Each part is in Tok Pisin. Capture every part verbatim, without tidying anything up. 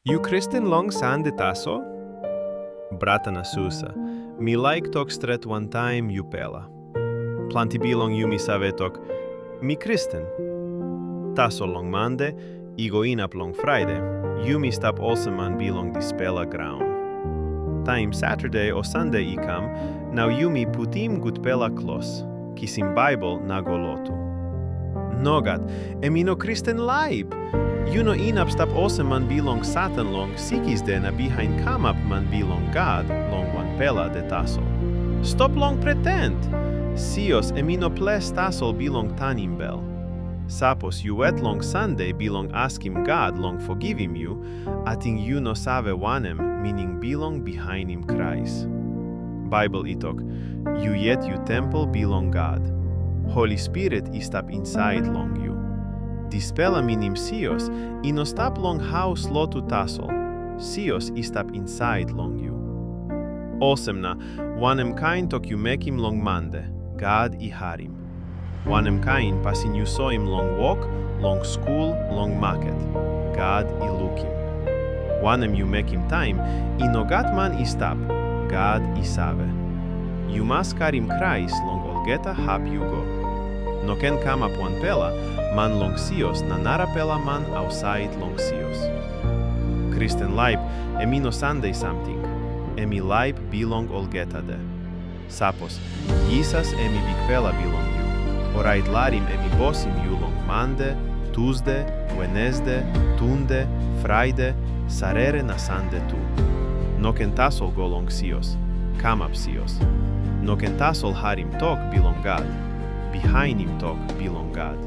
Yu Kristen long Sande tasol? Brata na susa, mi laik tok stret wantaim yupela. Planti bilong yumi save tok, "Mi Kristen." Tasol long Mande i go inap long Fraide, yumi stap olsem man bilong dispela graun. Taim Saturday o Sande i kam, nau yumi putim gutpela klos, kisim Baibel na go lotu. Nogat, em i no Kristen laip! Yu no inap stap olsem man bilong Satan long sikis de na bihain kamap man bilong God long wanpela de tasol. Stop long pretend! Sios em i no ples tasol bilong tanim bel. Sapos yu wet long Sande bilong askim God long fogivim yu, ating yu no save wanem mining bilong bihainim Krais. Baibel i tok, "Yu yet yu tempel bilong God. Holi Spirit i stap insait long yu." Dispela minim sios i no stap long haus lotu tasol, sios i stap insait long yu. Olsem na, wanem kain tok yu mekim long Mande, God i harim? Wanem kain pasin yu soim long wok, long skul, long maket, God i lukim. Wanem yu mekim taim i no gat man i stap, God i save. Yu mas karim Krais long olgeta hap yu go. No ken kamap wanpela man long sios na narapela man ausait long sios. Kristen laip em i no Sande samting, em i laip bilong olgeta de. Sapos Jisas em i Bikpela bilong yu, orait larim em i bosim yu long Mande, Tusde, Wenesde, Tunde, Fraide, Sarere na Sande tu. No ken tasol go long sios, kamap sios. No ken tasol harim tok bilong God, bihainim tok bilong God.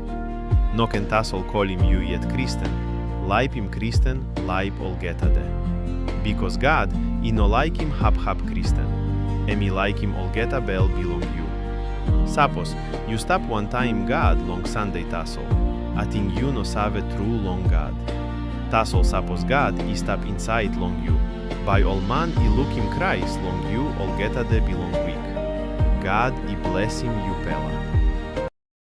No ken tasol kolim yu yet Kristen, laipim Kristen, laip olgeta de. Bikos God i no laikim haphap Kristen, em i laikim olgeta bel bilong yu. Sapos yu stap wantaim God long Sande tasol, ating yu no save tru long God. Tasol sapos God i stap insait long yu, bai ol man i lukim Krais long yu olgeta de bilong wik. God i blesim yupela.